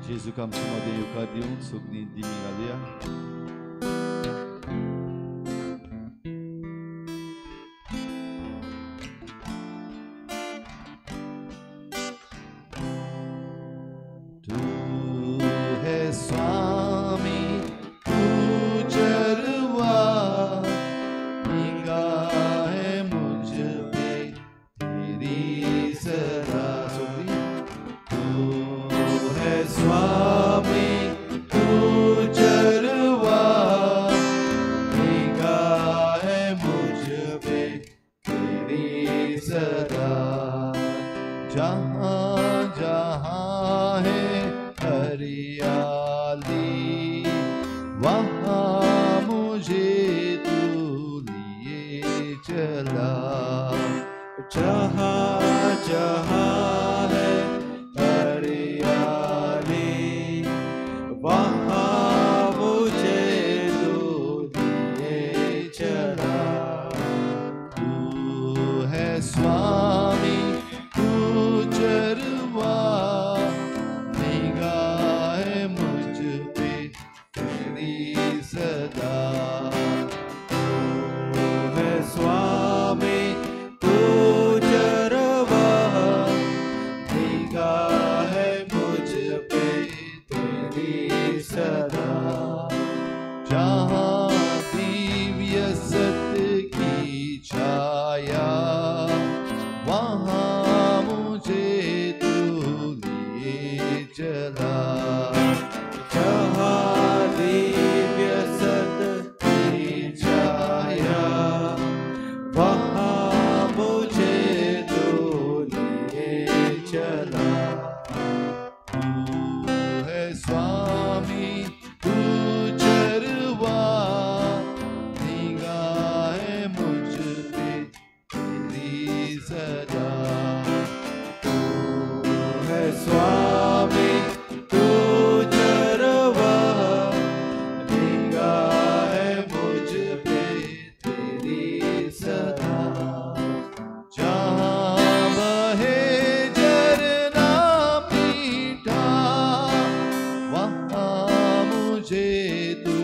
जेजूक आमचे मदें येवकार दिवन सगळीं दिमी घालया. तू है स्वामी तू चरवा, निगाह मुझ पे तेरी सदा. सगळी तू है स्वामी तू चरवा, निगाह मुझ पे तेरी सदा. जहाँ जहाँ है हरियाली, वहाँ मुझे तू लिए चला. जहाँ जहाँ है हरियाली, वहाँ मुझे तू लिए चला. तू है स्वामी तू चरवा, निगाह मुझ पे तेरी सदा. तू है स्वामी तू चरवा, निगाह मुझ पे तेरी सदा. जहाँ दिव्य सत्य की छाया, वहाँ मुझे तू लिए चला. जहाँ दिव्य सत्य की छाया, वहाँ मुझे तू लिए चला. तू है स्वामी तू चरवा, निगाह मुझ पे तेरी सदा. तू है स्वामी तू चरवा, निगाह मुझ पे तेरी सदा. जहाँ बहे झरना मीठा, वहाँ मुझे तू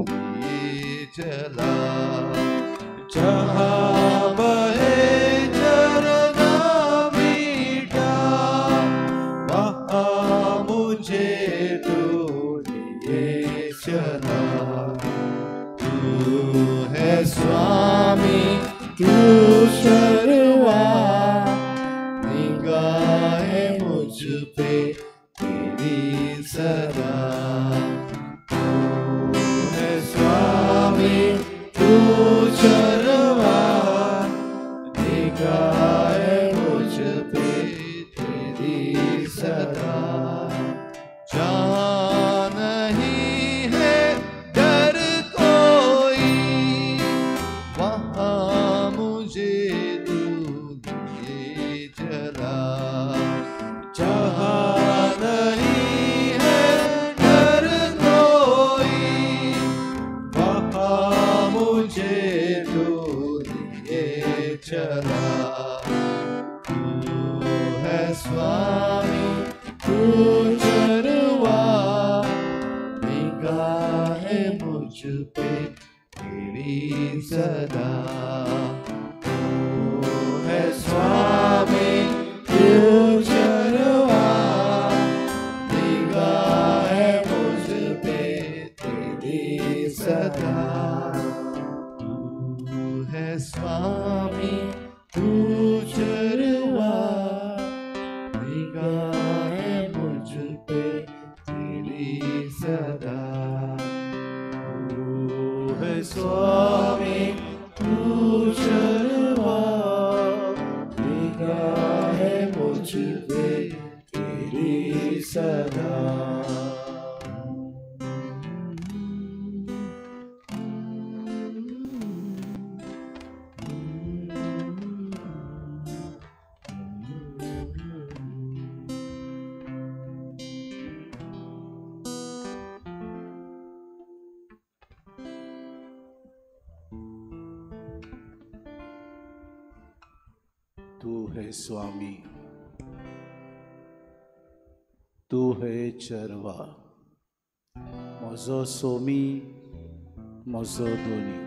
लिए चला. जहाँ बहे झरना मीठा, वहाँ मुझे तू लिए चला. तू है स्वामी तू चरवा, निगाह मुझ पे तेरी सदा. तू है स्वामी तू चरवा, निगाह मुझ पे तेरी सदा. जहाँ नहीं है डर कोई, वहाँ मुझे तू लिए चला. जहाँ नहीं है डर कोई, वहाँ मुझे तू लिए चला. तू है स्वामी तू चरवा, निगाह मुझ पे तेरी सदा. तू है स्वामी तू चरवा, निगाह मुझ पे तेरी सदा. तू है स्वामी तू चरवा, निगाह मुझ पे तेरी सदा. तू है स्वामी तू चरवा, निगाह मुझ पे तेरी सदा. तू है स्वामी तूं हे चरवा, म्हजो सोमी, म्हजो दोनी।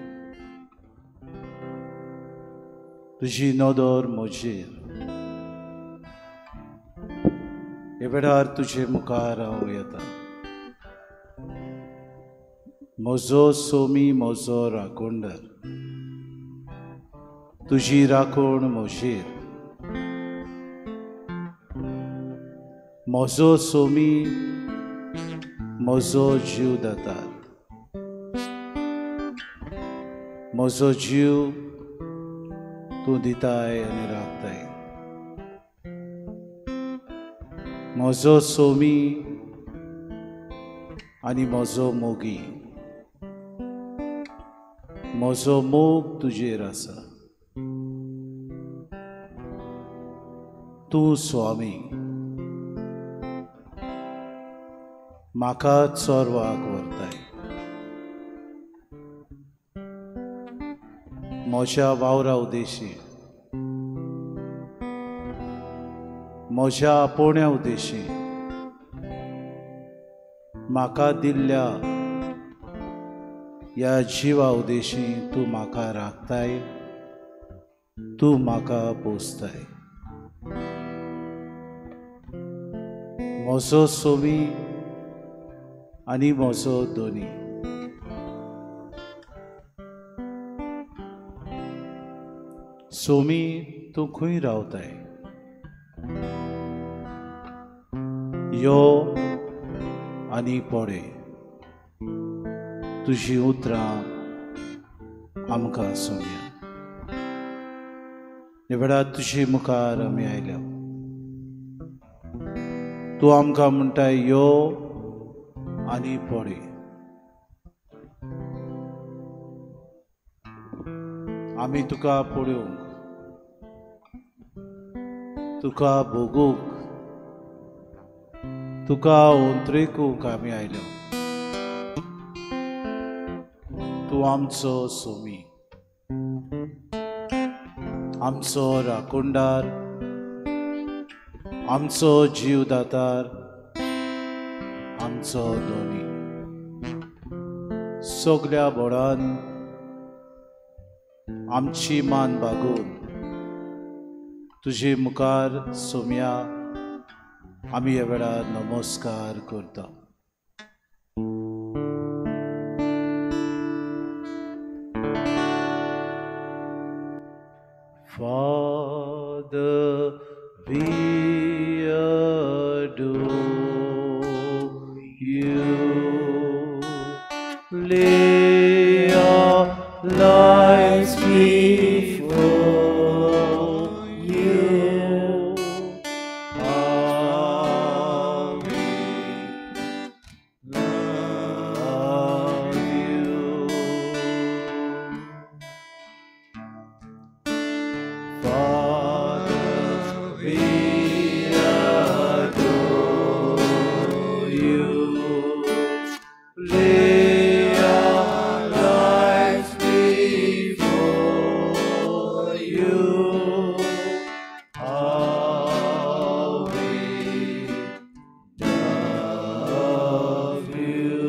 तुजी नदर म्हजेर, हे वेळार तुजे मुखार हांव येता। म्हजो सोमी, म्हजो राखणदार, तुजी राखण म्हजेर। म्हजो सोमी, म्हजो जीव दातार, म्हजो जीव तूं दिताय आनी राखताय। म्हजो सोमी आनी म्हजो मोगी, म्हजो मोग तुजेर आसा। तूं स्वामी, म्हाका चोरवाक व्हरताय। म्हज्या वावरा उद्देशी, म्हज्या आपोवण्या उद्देशी, म्हाका दिल्ल्या ह्या जिवा उद्देशी तूं म्हाका राखताय, तूं म्हाका पोसताय। म्हजो सोमी आनी म्हजो दोनी। सोमी, तूं खंय रावताय? यो आनी पडे, तुजीं उतरां आमकां सोम्या। ह्या वेळार तुजे मुखार आमी आयल्या। तूं आमकां म्हणटाय, यो आनी पडे। आमी तुका पळोवंक, तुका भोगूंक, तुका ओंत्रेकूंक आमी आयल्या। तूं आमचो सोमी, आमचो राखणदार, आमचो जीव दातार, आमचो दोनी। सगल्या बोडान आमची मान बागोवन तुजे मुखार सोम्या आमी ह्या वेळार नमस्कार करता। Father, we adore you. Lay our lives before you. How we love you. Father, we adore you. Lay our lives before you. How we love you.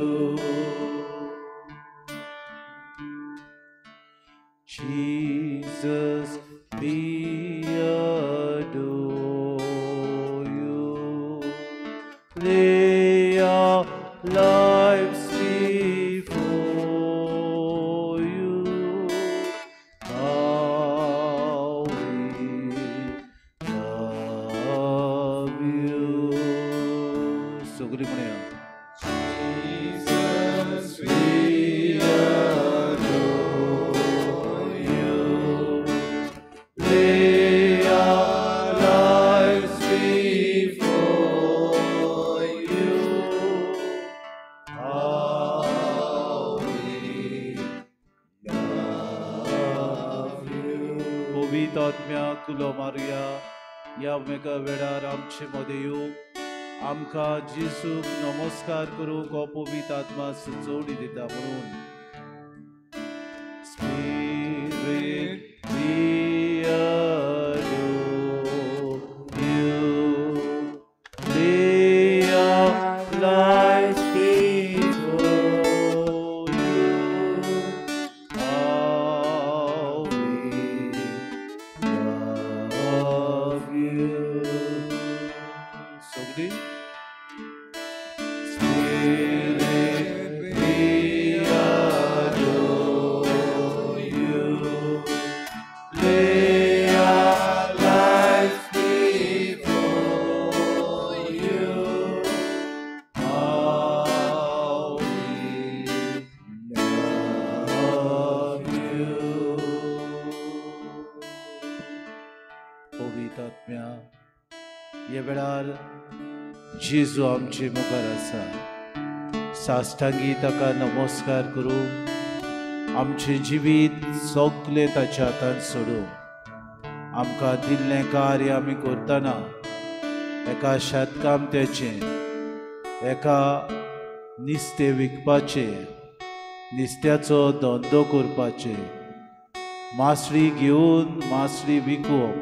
Jesus, we adore you. Lay our lives before you. How we love you. सगळी म्हणया। Jesus, we adore you. Lay our lives before you. How we love you. पवित्र आत्म्या कुलो मारुया ह्या मेका वेळार आमचे मदें येवंक, आमकां जेजूक नमस्कार करूंक हो पवित्र आत्मा सुचोवणी दिता म्हणून। Spirit, we adore you. Lay सगळीं. Spirit, we adore you. Lay our lives before you. How we love you. पवित्र आत्म्या, ह्या वेळार जेजू आमचे मुखार आसा. साश्टांगी ताका नमस्कार करूं, आमचें जिवीत सगलें ताच्या हातांत सोडूं. आमकां दिल्लें कार्य आमी करतना एका शेतकामत्याचें, एका नुस्तें विकपाचें, नुस्त्याचो धंदो करपाचें, मासळी घेवन मासळी विकप,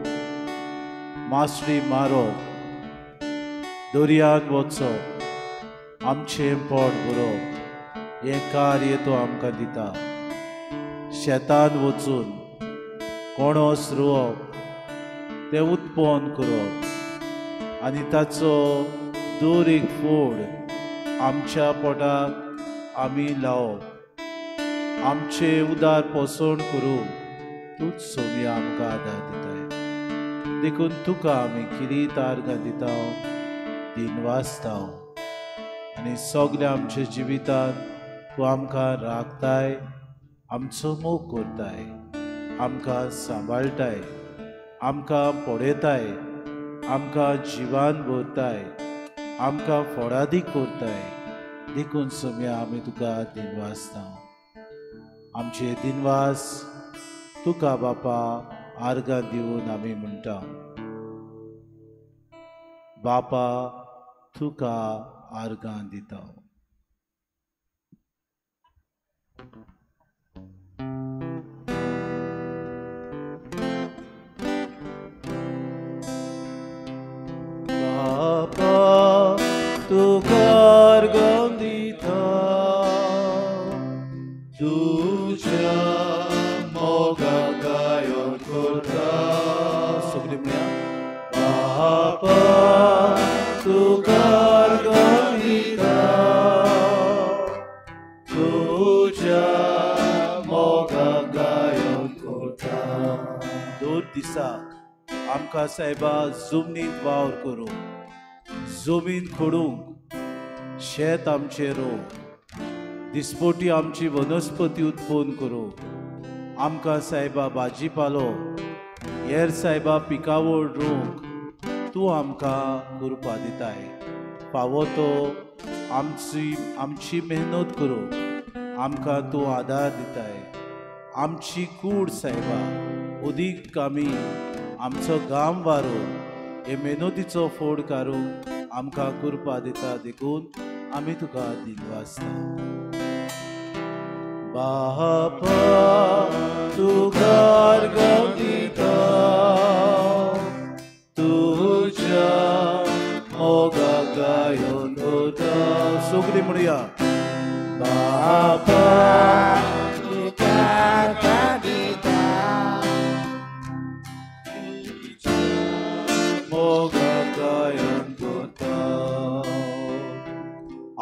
मासळी मारप, दर्यांत वचप, आमचें पोट भरप, हें कार्य तो आमकां दिता. शेतांत वचून कोणोस रोवप, तें उत्पन्न करप आनी ताचो दर एक फोड आमच्या पोटाक आमी लावप. आमचें उदार पोसण करूंक तूंच सोम्या आमकां आदार दिताय. देखून तुका आमी किरीत आर्गां दिता, दिनवासता आनी सगल्या आमच्या जिवितांत तूं आमकां राखताय, आमचो मोग करताय, आमकां सांबाळटाय, आमकां पळयताय, आमकां जिवान भरताय, आमकां फोडादीक करताय. देखून सोम्या आमी तुका दिनवासता. आमचे दिनवास तुका बापा आर्गां दिवन आमी म्हणटा, बापा तुका आर्गां दिता. बापा तुका आर्गां दिता, तुज्या मोगाक गायन करता. सगळीं म्हणया, बापा तुका आर्गां दिता, तुज्या मोगाक गायन करता. दर दिसाक आमकां सायबा जमनींत वावर करूंक, जमीन खोडूंक, शेत आमचें रोवंक, दिसपोटी आमची वनस्पती उत्पन्न करूंक, आमकां सायबा भाजी पालो हेर सायबा पिकावळ रोवंक तूं आमकां कृपा दिताय. फावो तो आमची आमची मेहनत करूंक आमकां तूं आदार दिताय. आमची कूड सायबा अदीक आमी आमचो घाम वारोवन हे मेहनतीचो फोड काडूंक आमकां कृपा दिता. देखून आमी तुका दिनवासता. बापा तुका आर्गां दिता, तुज्या मोगाक गायन करता. सगळीं म्हणया, बापा तुका आर्गां दिता, तुज्या मोगाक गायन करता.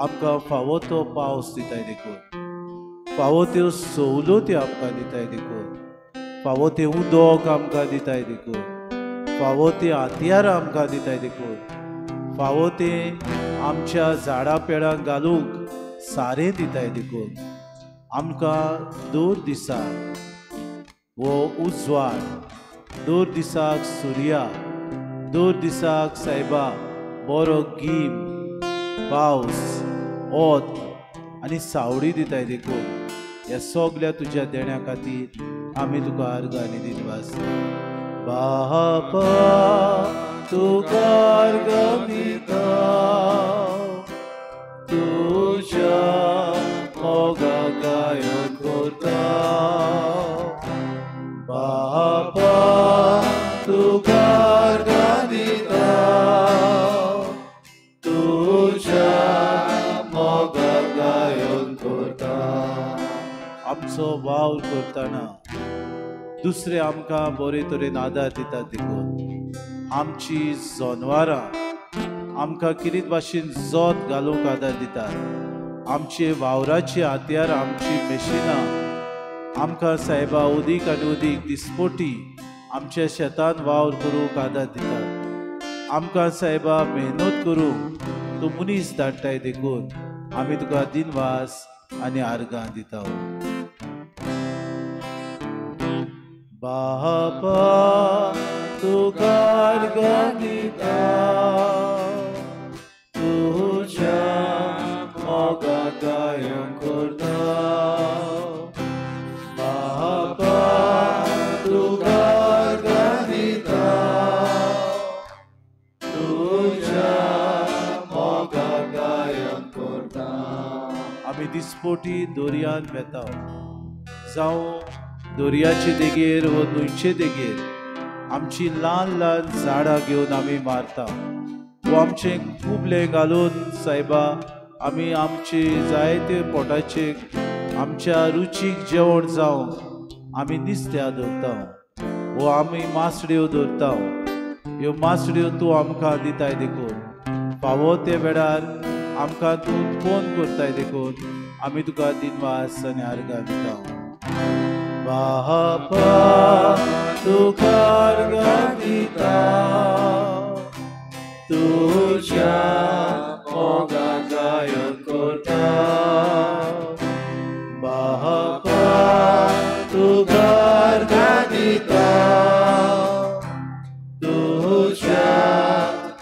आमकां फावो तो पावस दिताय देखून, फावो त्यो सवलती आमकां दिताय देखून, फावो तें उदक आमकां दिताय देखून, फावो तीं हत्यारां आमकां दिताय देखून, फावो तें आमच्या झाडां पेडांक घालूंक सारें दिताय देखून, आमकां दर दिसाक हो उजवाड, दर दिसाक सुर्या, दर दिसाक सायबा बरो गीम, पावस, ओत आनी सावळी दिताय देखून ह्या सगल्या तुज्या देण्या खातीर आमी तुका आर्गां आनी दिनवास. बापा तुका आर्गां दिता, तुज्या मोगाक गायन करता. बापा तुका आर्गां दिता, तुज्या मोगाक गायन करता. आमचो वावर करतना दुसरे आमकां बरे तरेन आदार दितात देखून आमची जनवरां, आमकां किरीत भाशेन जोत घालूंक आदार दिता. आमचे वावराचे हातयार आमची मेशिनां आमकां सायबा उदीक आनी उदीक दिसपोटी आमच्या शेतान वावर करूंक आदार दितात. आमकां सायबा मेहनत करूंक तूं मनीस धाडटाय देखून आमी तुका दिनवास आनी आर्गां दिता. बापा तुका आर्गां दिता तुज्या मोगाक गायन करता. बापा तुका आर्गां दिता तुज्या मोगाक गायन करता. आमी दिसपोटी दर्यान वेता, जावं दर्याचे देगेर व न्हंयचे देगेर आमची ल्हान ल्हान झाडां घेवन आमी मारता वो आमचें कुबलें घालून सायबा आमी आमचे जायते पोटाचे आमच्या रुचीक जेवण जावं आमी निस्त्या धरता वो आमी मासड्यो धरता. ह्यो मासड्यो तूं आमकां दिताय देखून फावो ते वेळार आमकां तूं फोन करताय देखून आमी तुका दिनवास आनी आर्गां दिता. बापा तुका आर्गां दिता तुज्या मोगाक गायन करता. बापा तुका आर्गां दिता तुज्या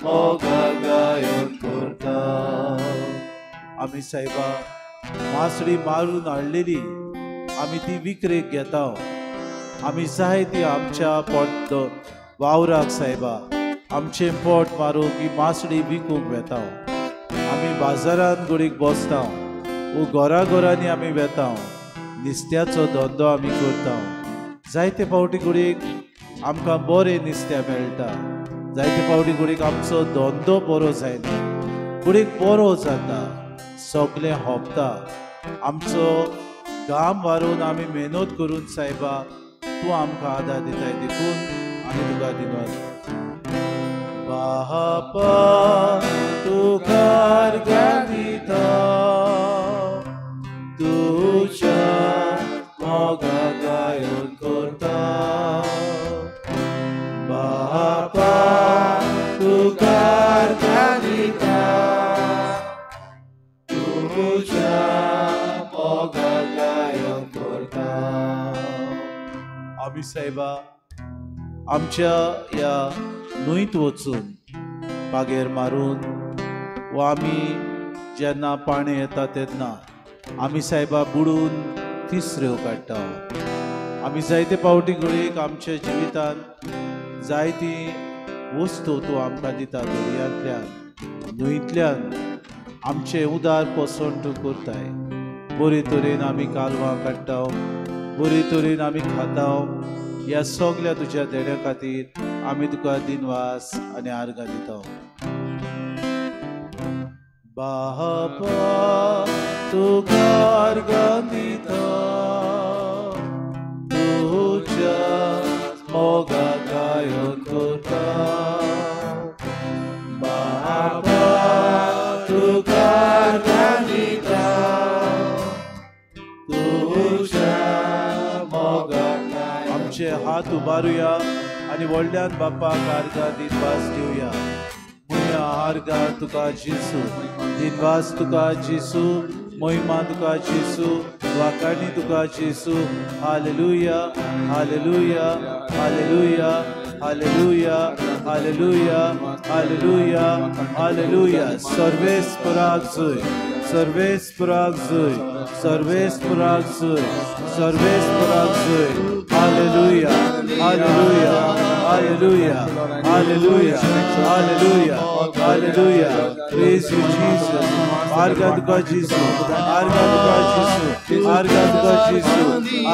मोगाक गायन करता. आमी सायबा मासडी मारून हाडलेली आमी ती विकरेक घेता. आमी जाय ती आमच्या पोट वावराक सायबा आमचें पोट मारूंक ही मासडी विकूंक वेता. आमी बाजारान गोडीक बसता वो घरा घरांनी आमी वेता, निस्त्याचो धंदो आमी करता. जायते फावटी घडयेक आमकां बरें निस्त्या मेळटा, जायते फावटी घडयेक आमचो धंदो बरो जायना, घडयेक बरो जाता, सगळें होपता. आमचो घाम वारून आमी मेहनत करून सायबा तूं आमकां आदार दिताय देखून आमी तुका दिनवास. बापा तुका आर्गां दिता तुज्या मोगाक गायन करता. बापा तुका आर्गां दिता तुज्या मोगाक गायन करता. आमी सायबा आमच्या ह्या न्हंयत वचून पागेर मारून वो आमी जेन्ना पाणी येता तेन्ना आमी सायबा बुडून तिसऱ्यो काडटा. आमी जायते फावटी घडयेक आमच्या जिवितान जायती वस्तू तूं आमकां दिता, दर्यांतल्यान न्हंयतल्यान आमचें उदार पोसण तूं करताय. बरे तरेन आमी कालवां काडटा, बरे तरेन आमी खाता. ह्या सगल्या तुज्या देण्या खातीर आमी तुका दिनवास आनी आर्गां दिता. बापा तुका आर्गां दिता तुज्या मोगाक गायन करता. बापा तुका आर्गां दिता तुज्या मोगाक. आमचे हात उबारुया आनी व्हडल्यान बापाक आर्गां दिनवास दिवया. मुया आर्गां तुका जेसू, दिनवास तुका जेसू, महिमा तुका जेसू, वाकाणी तुका जेसू. Hallelujah, hallelujah, hallelujah, hallelujah, hallelujah, hallelujah, hallelujah. सर्वेस्पराक Joy, सर्वेस्पराक Joy, सर्वेस्पराक Joy, सर्वेस्पराक Joy. Hallelujah, hallelujah, hallelujah, hallelujah, hallelujah, hallelujah. Praise you Jesus. आर्गां तुका जेसू, आर्गां तुका जेसू, आर्गां तुका जेसू,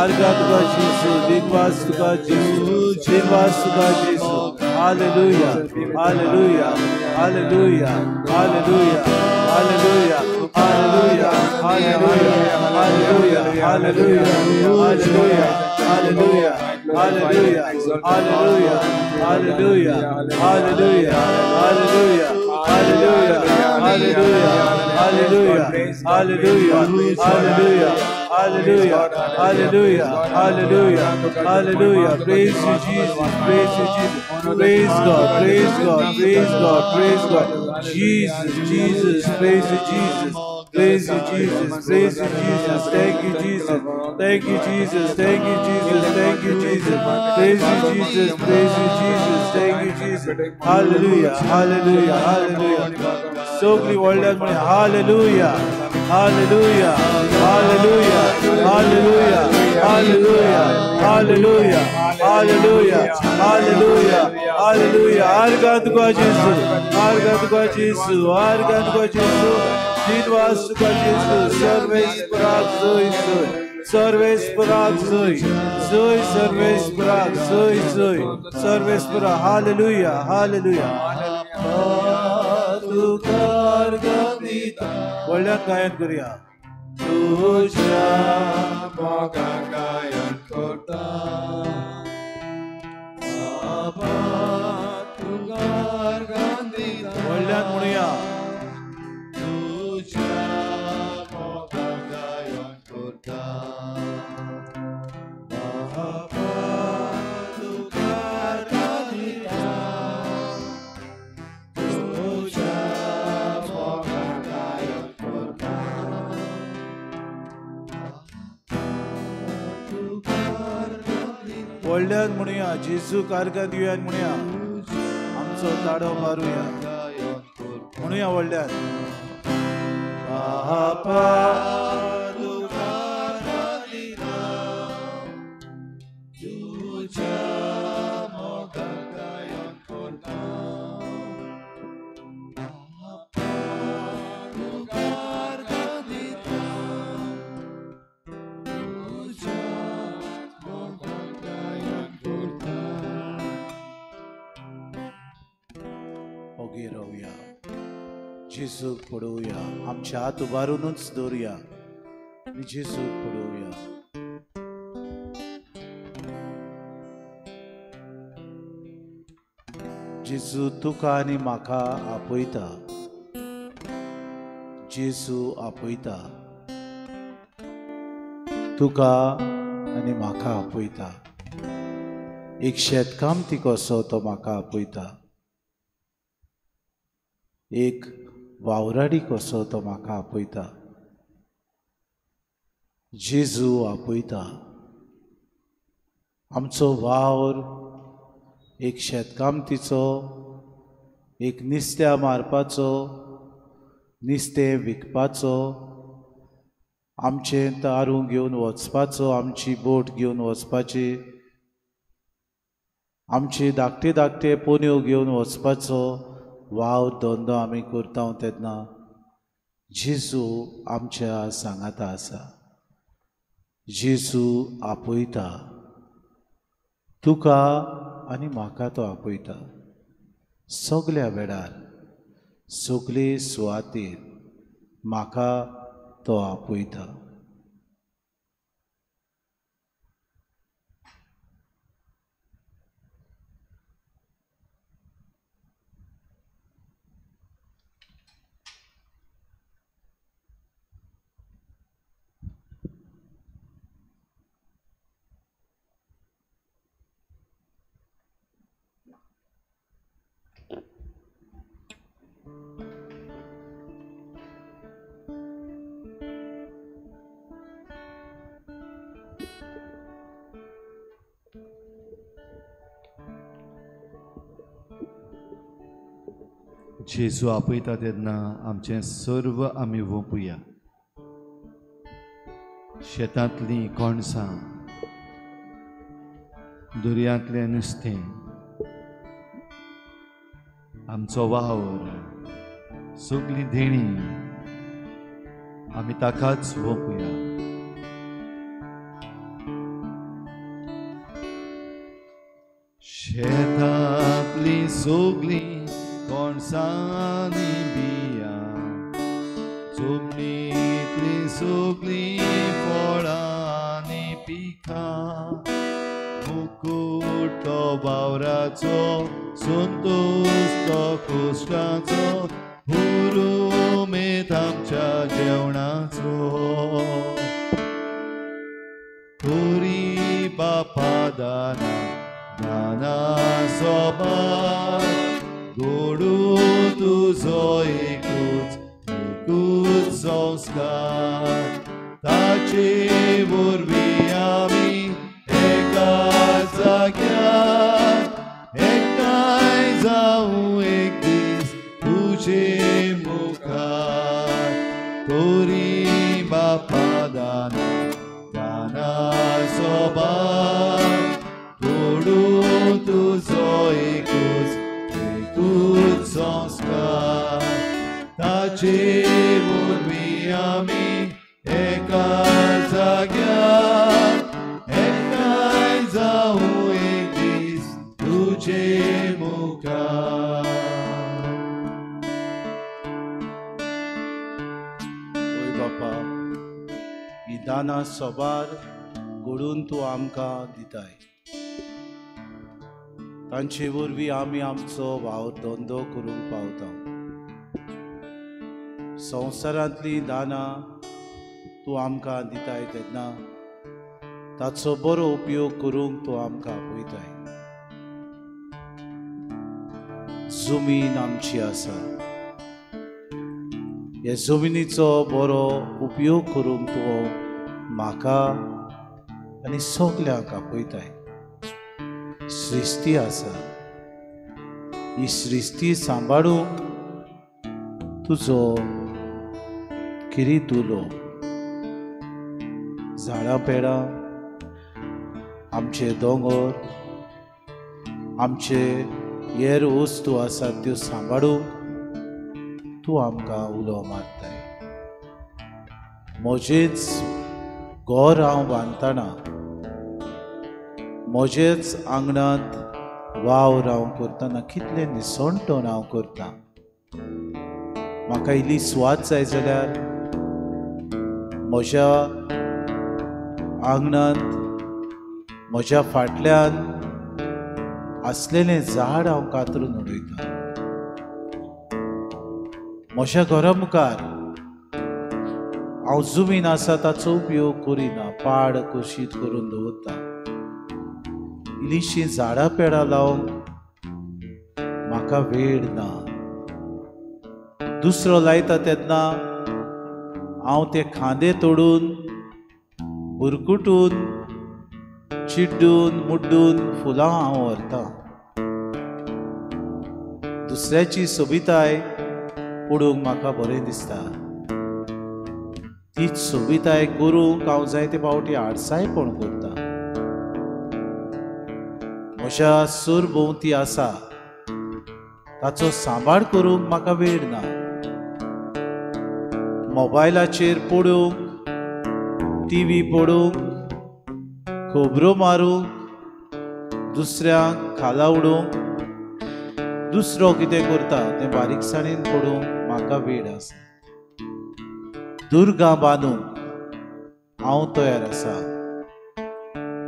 आर्गां तुका जेसू. दिनवास तुका जेसू, दिनवास तुका जेसू. Hallelujah, hallelujah, hallelujah, hallelujah, hallelujah, hallelujah, hallelujah, hallelujah, hallelujah, hallelujah, hallelujah, hallelujah, hallelujah, hallelujah, hallelujah, hallelujah, Hallelujah, hallelujah, hallelujah, hallelujah, hallelujah, hallelujah, hallelujah, hallelujah, hallelujah. Praise you, Jesus, praise you, Jesus. Praise God, praise God, praise God, praise God. Jesus, Jesus, praise you, Jesus. Praise you, Jesus, praise you, Jesus. Thank you, Jesus. Thank you, Jesus. Thank you, Jesus. Thank you, Jesus. Praise you, Jesus. Praise you, Jesus. Thank you, Jesus. Hallelujah, hallelujah, hallelujah. सगळी व्हडल्यान म्हणे hallelujah, hallelujah, hallelujah, hallelujah, hallelujah, hallelujah, hallelujah, hallelujah, hallelujah. आर्गां तुका जेजू, आर्गां तुका जेजू, आर्गां तुका जेजू. दिनवास तुका जेजू, सर्वेस्पराक जोय जोय, सर्वेस्पराक जोय जोय, सर्वेस्पराक जोय जोय, सर्वेस्परा. Hallelujah, hallelujah. तुका आर्गां दिता. व्हडल्यान गायन करुया. तुज्या मोगान गायन करता, बाबा तुका आर्गां दिता. व्हडल्यान म्हणुया. तुज्या मोगान गायन करता, बाबा तुका आर्गां दिता. तुज्या मोगान गायन करता, तुका आर्गां दिता. व्हडल्यान म्हणुया. जेजूक आर्गां दिवया म्हणुया. आमचो ताळो मारुया म्हणुया व्हडल्यान. बापा तुका आर्गां दिता, तुज्या मोगान गायन करता, बापा तुका आर्गां दिता, तुज्या मोगान गायन करता. ओगी रावया, जेजूक पळोवया. आमचे हात उबारूनच दवरुया आनी जेजूक पळोवया. जेजू तुका आनी म्हाका आपयता. जेजू आपयता तुका आनी म्हाका आपयता. एक शेतकामती कसो तो म्हाका आपयता, एक वावराडी कसो तो म्हाका आपयता. जेजू आपयता. आमचो वावर एक शेतकामतीचो, एक निस्त्या मारपाचो, निस्तें विकपाचो, आमचें तारूं घेवन वचपाचो, आमची बोट घेवन वचपाची, आमची धाकटे धाकटे पोन्यो घेवन वचपाचो वावर धंदो आमी करता तेन्ना जेजू आमच्या सांगाता आसा. जेजू आपयता तुका आनी म्हाका. तो आपयता सगल्या वेळार, सगले सुवातेर म्हाका तो आपयता. जेजू आपयता तेन्ना आमचें सर्व आमी वोंपुया. शेतांतलीं कणसां, दर्यांतलें नुस्तें, आमचो वावर, सगळीं देणीं आमी ताकाच वोंपुया. शेतांतलीं सगळीं कणसांनी बियां, जमनींतलीं सगळीं फळां आनी पिकां, मुकूट तो वावराचो, संतोष तो कश्टाचो, पुरुमेत आमच्या जेवणाचो तरी बापा दाना दाना सोबार गोडू तुजो एकूच एकूच संस्कार ताचे वरवीं आमी एका जाग्यार एकठांय जावं एक दीस तुजे मुखार तरी बापा दाना दाना सोबार गोडू तुजो एकूच एकूच संस्कार ताचे वरवीं आमी एका जाग्यार एकठांय जावं एक दीस तुजे मुखार. ओय बापा, ही दानां सोबार घडून तूं आमकां दिताय. तांचे वरवीं आमी आमचो वावर धंदो करूंक पावता. संवसारांतलीं दानां तूं आमकां दिताय तेन्ना ताचो बरो उपयोग करूंक तूं आमकां आपयताय. जमीन आमची आसा, हे जमिनीचो बरो उपयोग करूंक तूं म्हाका आनी सगल्यांक आपयताय. सृश्टी आसा, ही सृश्टी सांबाळूंक तुजो किरीत उलो. झाडां पेडां, आमचे दोंगर, आमचे हेर वस्तू आसात त्यो सांबाळूंक तूं आमकां उलो मारताय. म्हजेंच घर हांव बांदतना, म्हजेच आंगणांत वावर हांव करतना कितलें निसणटण हांव करता. म्हाका इल्ली सुवात जाय जाल्यार म्हज्या आंगणांत म्हज्या फाटल्यान आसलेलें झाड हांव कातरून उडयतां. म्हज्या घरा मुखार हांव जमीन आसा ताचो उपयोग करिना, पाड कुशीत करून दवरता. इल्लीशीं झाडां पेडां लावंक म्हाका वेळ ना. दुसरो लायता तेन्ना हांव ते खांदे तोडून, बुरकुटून, चिड्डून मुड्डून फुलां हांव व्हरता. दुसऱ्याची सोबिताय पळोवंक म्हाका बरें दिसता. तीच सोबिताय करूंक हांव जायते फावटी आडसायपण करता. म्हज्या सरभोंवती आसा ताचो सांबाळ करूंक म्हाका वेळ ना. मोबायलाचेर पळोवंक, टीव्ही पळोवंक, खबरो मारूंक, दुसऱ्यांक खाला उडोवंक, दुसरो कितें करता तें बारीकसाणेन पळोवंक म्हाका वेळ आसा. दुर्गां बांदूंक हांव तयार आसा.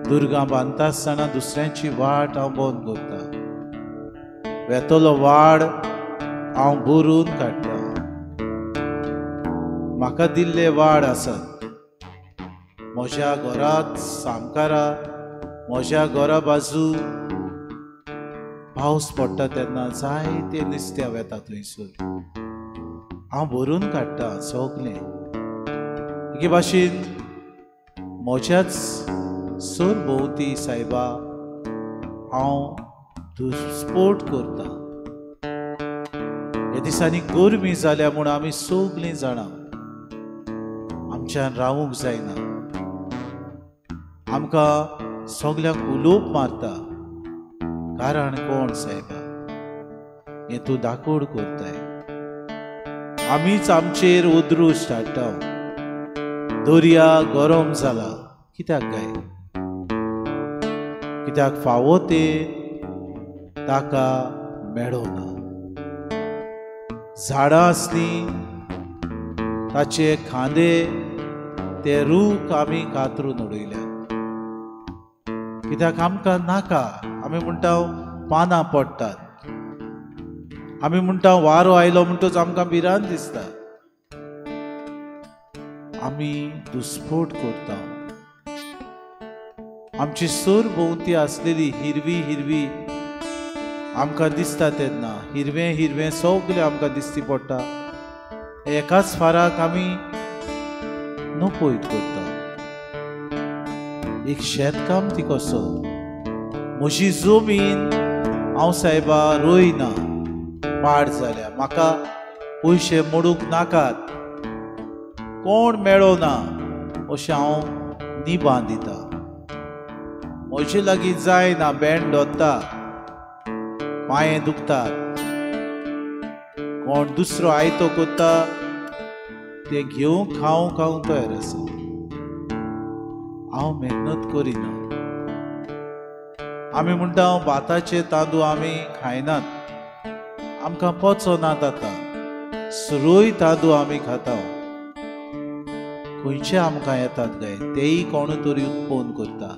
दुर्गां बांदता आसतना दुसऱ्यांची वाट हांव बंद करता. वेतलो वाड हांव भरून काडटा. म्हाका दिल्ले वाड आसात म्हज्या घरांत सामकारा, म्हज्या घरा बाजू पावस पडटा तेन्ना जायते नुस्त्या वेता थंयसर हांव भरून काडटा सगलें. एके भाशेन म्हज्याच सरभोंवती सायबा हांव दुस्पोट करता. ह्या दिसांनी गरमी जाल्या म्हूण आमी सगलीं जाणां आमच्यान रावूंक जायना. आमकां सगल्यांक उलोवप मारता. कारण कोण सायबा, हें तूं दाकोड करताय. आमीच आमचेर उद्रुश्ट हाडटा. दर्या गरम जाला कित्याक काय? कित्याक फावो ते ताका मेळना. झाडां आसलीं ताचे खांदे ते रूख आमी कातरून उडयल्यात. कित्याक आमकां नाका. आमी म्हणटा पानां पडटात. आमी म्हणटा वारो आयलो म्हणटच आमकां भिरांत दिसता. आमी दुस्फोट करता. आमची सर भोंवती आसलेली हिरवी हिरवी आमकां दिसता तेन्ना हिरवें हिरवें सगळें आमकां दिसती पडटा. एकाच फाराक आमी नपयत करता. एक शेतकाम ती कसो म्हजी जमीन हांव सायबा रोयना, पाड जाल्या, म्हाका पयशे मोडूंक नाकात, कोण मेळो ना अशें हांव निबां दिता. म्हजे लागीं जायना, बेंड दोत्ता, पांये दुखतात, कोण दुसरो आयतो कोत्ता तें घेवंक खावंक हांव तयार आसा. हांव मेहनत करिना. आमी म्हणटा भाताचे तांदूळ आमी खायनात, आमकां पचनात आतां, सुरय तांदूळ आमी खाता. खंयचे आमकां येतात काय तेय कोण तरी उत्पन्न करता.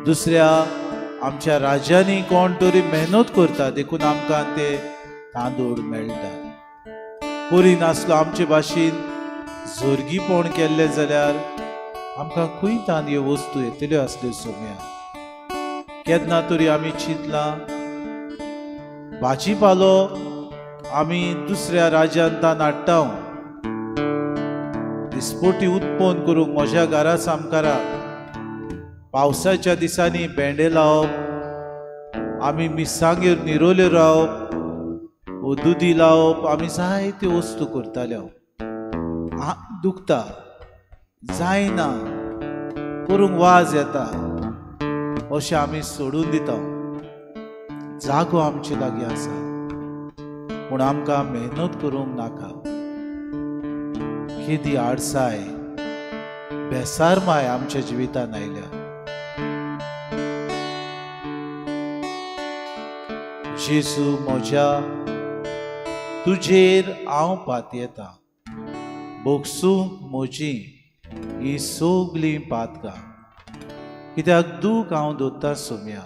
दुसऱ्या आमच्या राज्यांनी कोण तरी मेहनत करता देखून आमकां ते तांदूळ मेळटा. करिनासलो आमचे भाशेन जोरगीपण केल्लें जाल्यार आमकां खंय तान ह्यो वस्तू येतल्यो आसल्यो सोम्या. केन्ना तरी आमी चिंतलां भाजी पालो आमी दुसऱ्या राज्यांत हाडटा, दिसपोटी उत्पन्न करूंक म्हज्या घरा सामकाराक पावसाच्या दिसांनी भेंडे लावप, आमी मिरसांगेर निरोल्यो रावप, दुदी लावप, आमी जायत्यो वस्तू करताल्यो. दुखता, जायना, करूंक वाज येता अशें आमी सोडून दिता. जागो आमचे लागीं आसा पूण आमकां मेहनत करूंक नाका. केदी आडसाय बेसारमाय आमच्या जिवितान आयल्या. जेजू म्हज्या तुजेर हांव पातयेता, भोगसूंक म्हजी ही सगळीं पातकां. कित्याक दूख हांव दोत्ता सोम्या,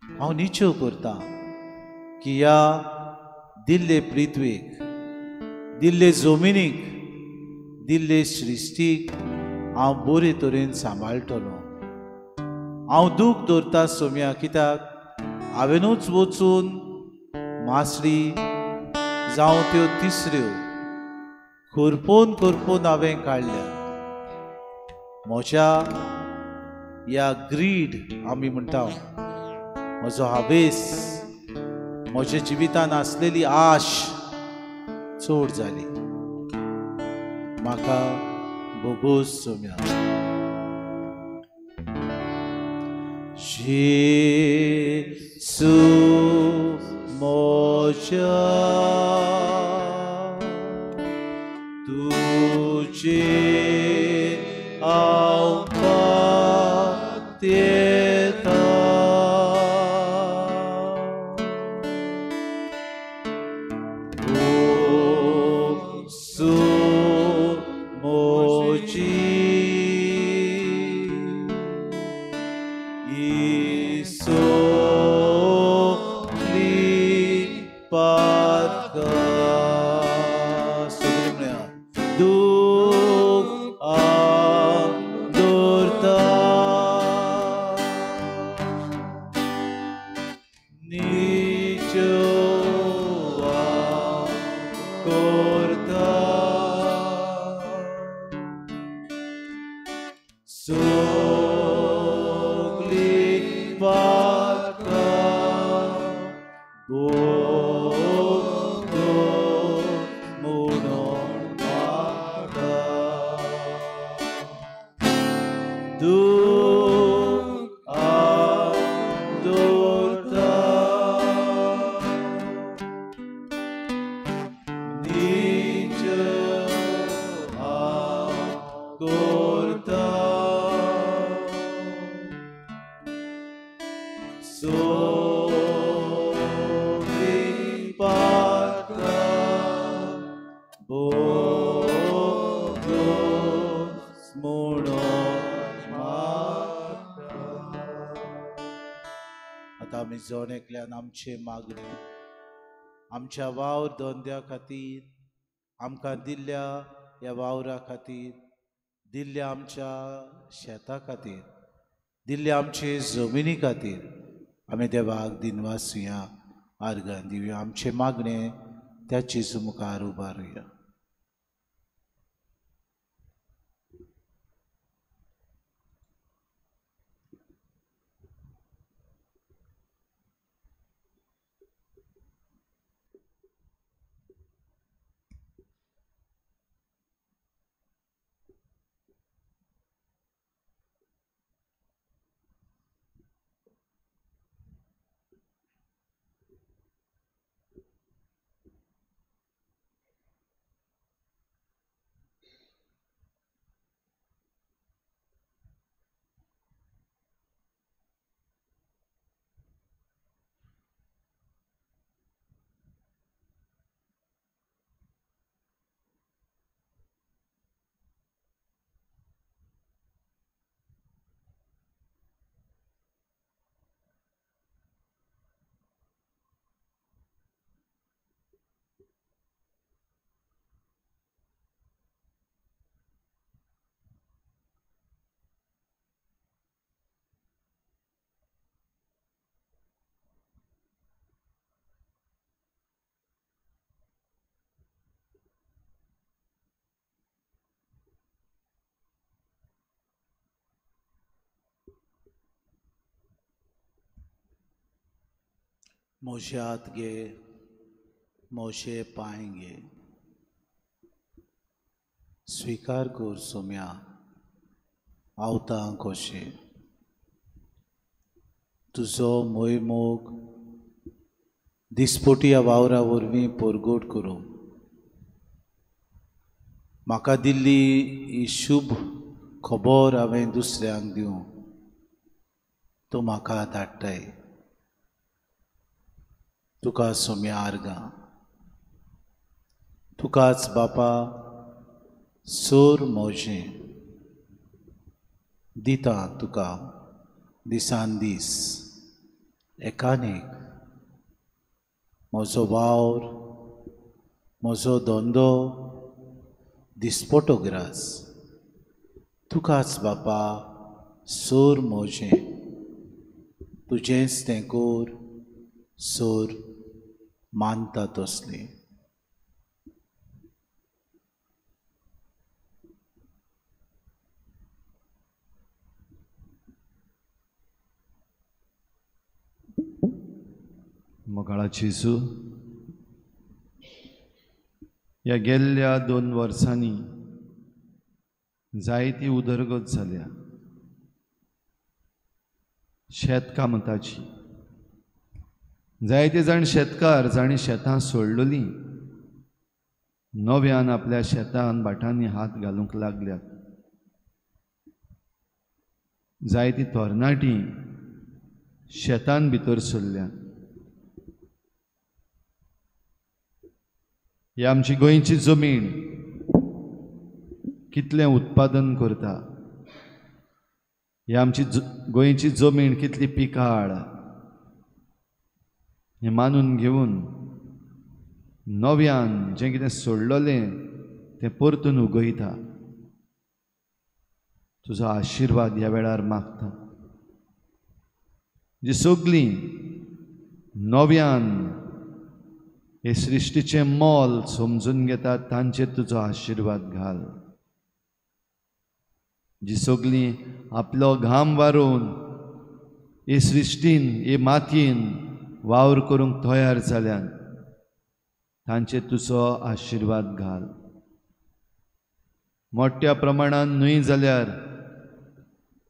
हांव निचो करता की ह्या दिल्ले पृथ्वेक, दिल्ले जमिनीक, दिल्ले सृश्टीक हांव बरे तरेन सांबाळटलो. हांव दूख दवरता सोम्या, कित्याक हांवेनूच वचून मासळी जावं त्यो तिसऱ्यो करपोवन करपोवन हांवें काडल्या. म्हज्या ह्या ग्रीड आमी म्हणटा, म्हजो हावेस, म्हज्या जिवितान आसलेली आश चड जाली. म्हाका भोगोस सोम्या. जेजू म्हज्या तुजेर हांव पातयेता, भोगसूं म्हजी ही सगळीं पातकां. सगळीं म्हणया, दूख हांव दवरता, निचो हांव करता, सगळीं पातकां भोगोस म्हणून म्हाका. दूख हांव दवरता, निचो हांव करता, सगळीं पातकां भोगोस म्हणून म्हाका. आतां आमी जण एकल्यान आमचे मागणी, आमच्या वावर धंद्या खातीर, आमकां दिल्ल्या ह्या वावरा खातीर, दिल्ल्या आमच्या शेता खातीर, दिल्ल्या आमचे जमिनी खातीर आमी देवाक दिनवासुया, आर्गां दिवया. आमचें मागणें त्या जेजू मुखार उबारुया. मोशे हात घे, मोशे पांय घे, स्वीकार कर सोम्या आवतां कशें. तुजो मोग दिसपोटी ह्या वावरा वरवीं परगट करूं. म्हाका दिल्ली ही शुभ खबर हांवें दुसऱ्यांक दिवं. तूं म्हाका धाडटाय. तुका सोम्या आर्गां, तुकाच बापा सोर मोजें दिता तुका दिसान दीस एकान एक. म्हजो वावर, म्हजो धंदो दिसपटो ग्रास, तुकाच बापा सोर मोजें, तुजेंच तें कोर सोर मानता तसलें. मोगाळा जेजू, ह्या गेल्ल्या 2 वर्सांनी जायती उदरगत जाल्या शेतकामताची. जायते जाण शेतकार जांणी शेतां सोडलेलीं नव्यान आपल्या शेतान भाटांनी हात घालूंक लागल्यात. जायती तरणाटी शेतान भितर सरल्यात. ही आमची गोंयची जमीन कितलें उत्पादन करता, ही आमची गोंयची जमीन कितली पिकाळ हें मानून घेवन नव्यान जें कितें सोडलेलें तें परतून उगयता. तुजो आशिर्वाद ह्या वेळार मागता. जी सगळीं नव्यान हे सृश्टीचें मोल समजून घेतात तांचेर तुजो आशिर्वाद घाल. जी सगळीं आपलो घाम वारोवन हे सृश्टीन हे मातयेन वावर करूंक तयार जाल्यान तांचेर तुजो आशिर्वाद घाल. मोठ्या प्रमाणान न्हय जाल्यार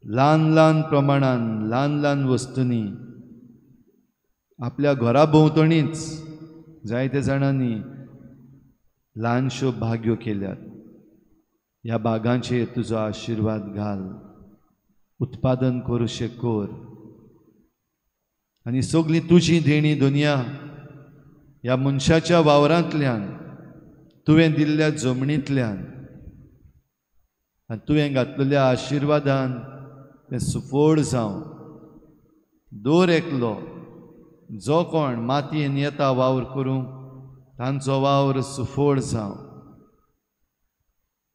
ल्हान ल्हान प्रमाणान ल्हान ल्हान वस्तूंनी आपल्या घरा भोंवतणीच जायते जाणांनी ल्हानश्यो बागयो केल्यात. ह्या बागांचेर तुजो आशिर्वाद घाल, उत्पादन करूशें कर आनी सगळीं तुजी देणी दुनिया ह्या मनशाच्या वावरांतल्यान, तुवें दिल्ल्या जमनींतल्यान आनी तुवें घातलेल्या आशिर्वादान तें सुफळ जावं. दर एकलो जो कोण मातयेन येता वावर करूंक तांचो वावर सुफोळ जावं.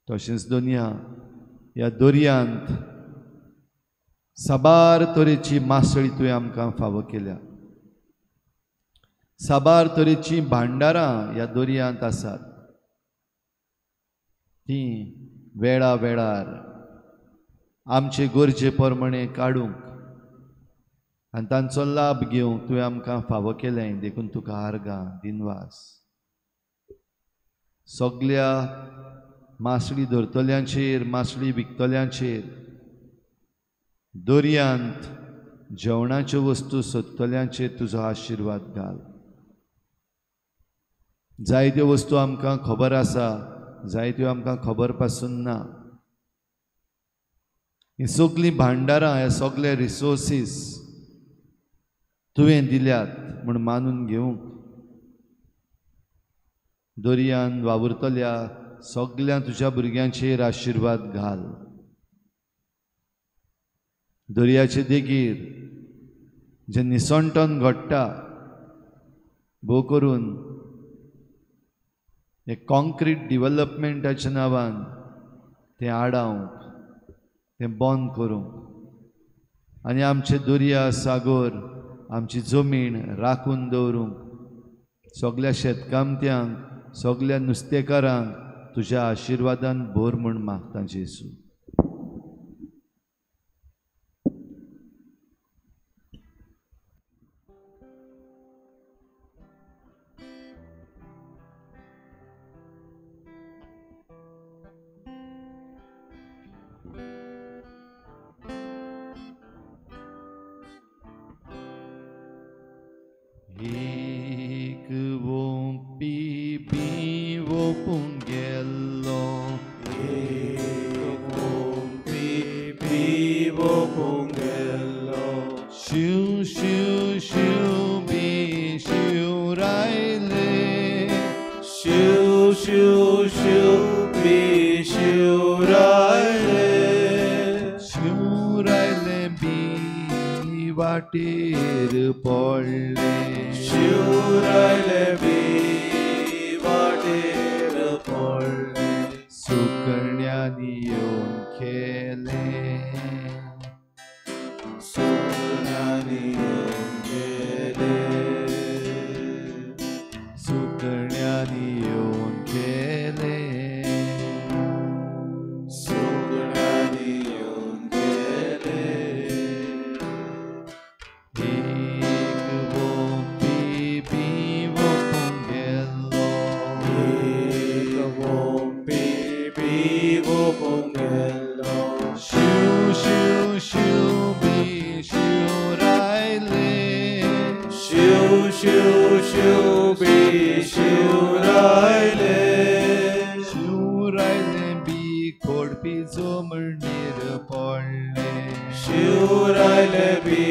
तशेंच दोनया ह्या दर्यांत साबार तरेची मासळी तुवें आमकां फावो केल्या. साबार तरेचीं भांडारां ह्या दर्यांत आसात. तीं वेळा वेळार आमचे गरजे प्रमाणे काडूंक आनी तांचो लाभ घेवंक तुवें आमकां फावो केलें, देखून तुका आर्गां दिनवास. सगल्या मासळी धरतल्यांचेर, मासळी विकतल्यांचेर, दर्यांत जेवणाच्यो वस्तू सोदतल्यांचेर तुजो आशिर्वाद घाल. जायत्यो वस्तू आमकां खबर आसा, जायत्यो आमकां खबर पासून ना. हीं सगळीं भांडारां, हे सगळे रिसोर्सीस तुवें दिल्यात म्हूण मानून घेवंक दर्यान वावुरतल्या सगळ्या तुज्या भुरग्यांचेर आशिर्वाद घाल. दर्याचे देगेर जें निसणटन घडटा, भोव करून हे कॉन्क्रीट डिवलपमेंटाच्या नांवान तें आडावंक, तें बंद करूंक आनी आमचे दर्या सागर, आमची जमीन राखून दवरूंक सगल्या शेतकामत्यांक, सगल्या नुस्तेकारांक तुज्या आशिर्वादान भर म्हूण मागता जेजू. एक वोंपी बिवोपूंक गेल्लो, एक वोंपी बिवोपूंक गेल्लो, शिव शिव शिव बी शिव रायले, शिव शिव शिव बी शिव रायले, शिव रायले बी वाटेर पडले, शिव रायले बी वाटेर पडले, सुकण्यांनी येवन खेले, सुकण्यांनी येवन खेले, सुकण्यांनी येवन खेले, सुकण्यांनी येवन खेले. एक वोंपी बिवोपूंक गेल्लो, एक वोंपी बिवोपूंक गेल्लो, शिव शिव शिव बी शिव रायले, शिव शिव शिव बी शिव रायले, शिव रायले बी खोडपी जमणीर पडले, शिव रायले बी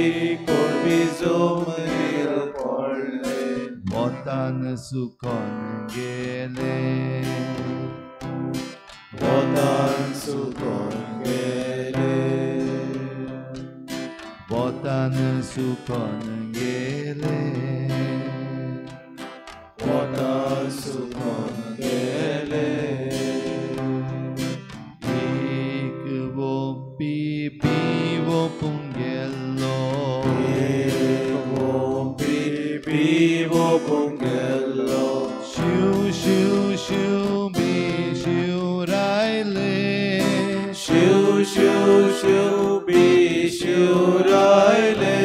खोडपी जमणीर पडले, वतान सुकोन गेले, वतान सुकोन गेले, वतान सुकोन गेले, वतान सुकोन गेले. एक वोंपी बिवोपूंक गेल्लो, एक वोंपी बिवोपूंक गेल्लो, शिव शिव शिव बी शिव रायले, शिव शिव शिव बी शिव रायले,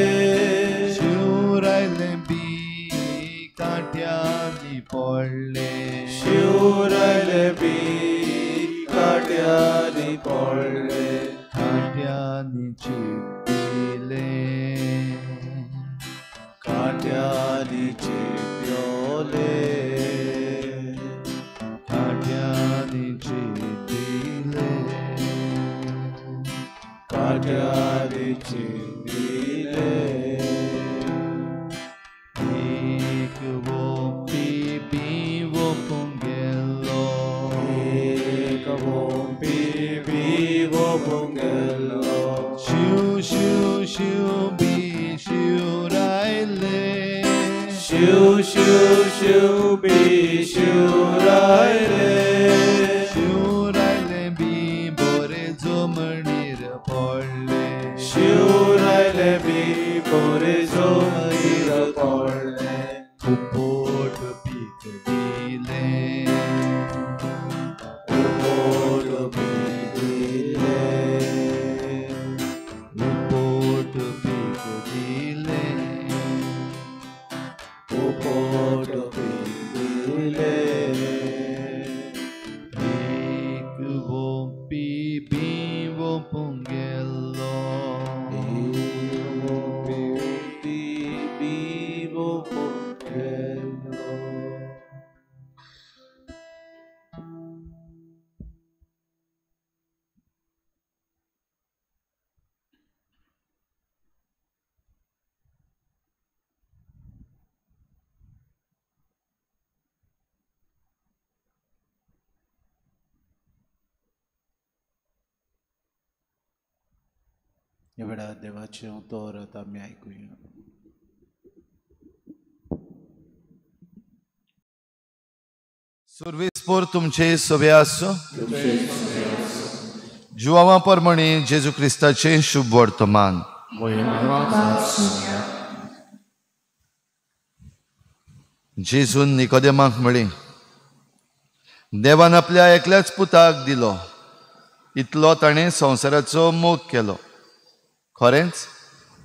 शिव रायले बी कांट्यांनी पडले, शिव रायले बी कांट्यांनी पडले, कांट्यांनी चिड्डिले, कांट्यांनी चिड्डले, कांट्यांनी चिड्डिले, कांट्यांनी चिड्डिले. एक वोंपी बिवोपूंक गेल्लो, एक वोंपी बिवोपूंक गेल्लो, शिव शिव शिव बी शिव रायले, शिव शिव शिव बी शिवरायले, शिवरायले बी बोरे जमणीर पडले, शिवरायले बी बोरे जमणीर पडले, उपट पीक दिले, उपट पीक दिले, उपट पीक दिले, उपट पीक दिले। पीक वोपी बी वोपूंक गेल्लो, वोपी बी वोपूंक गेल्लो। ह्या वेळार देवाचें उतर आतां आमी आयकुया। सुर्वेस्पोर तुमचे सवे आसूं। जुवावा परमणे जेजू क्रिस्ताचें शुभ वर्तमान। जेजून निकोदेमाक म्हळें, देवान आपल्या एकल्याच पुताक दिलो, इतलो ताणें संवसाराचो मोग केलो। खरेंच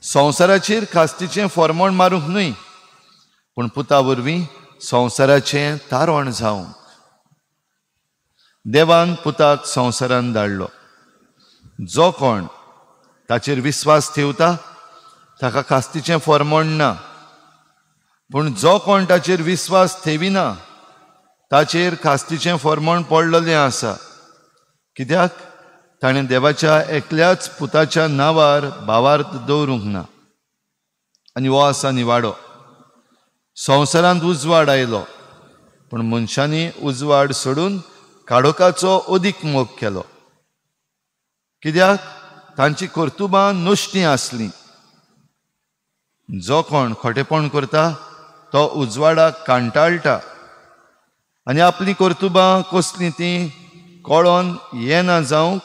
संवसाराचेर खास्तीचें फॉर्मोण मारूंक न्हय, पूण पुता वरवीं संवसाराचें तारण जावंक देवान पुताक संवसारान धाडलो। जो कोण ताचेर विस्वास ठेवता ताका खास्तीचें फॉर्मोण ना, पूण जो कोण ताचेर विस्वास ठेविना ताचेर खास्तीचें फॉर्मोण पडलेलें आसा। कित्याक ताणें देवाच्या एकल्याच पुताच्या नांवार भावार्थ दवरूंक ना। आनी हो आसा निवाडो। संवसारांत उजवाड आयलो, पूण मनशांनी उजवाड सोडून काळोखाचो अदीक मोग केलो। कित्याक तांची कर्तुबां नश्टीं आसलीं। जो कोण खोटेपण करता तो उजवाडाक कांटाळटा आनी आपलीं कर्तुबां कसलीं तीं कळोन येना जावंक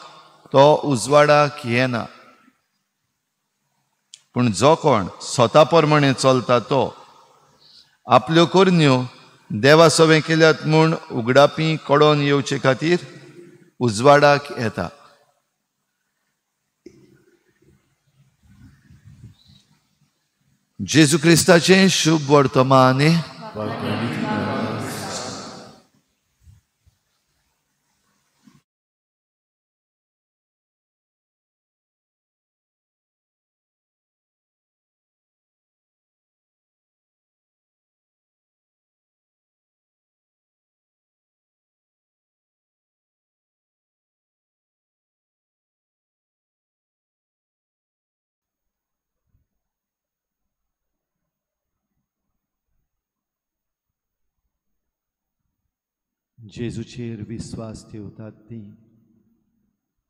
तो उजवाडाक येना। पूण जो कोण स्वता प्रमाणे चलता तो आपल्यो करण्यो देवा सवें केल्यात म्हूण उगडापी कळोन येवचे खातीर उजवाडाक येता। जेजू क्रिस्ताचें शुभ वर्तमान। जेजूचेर विस्वास ठेवतात ती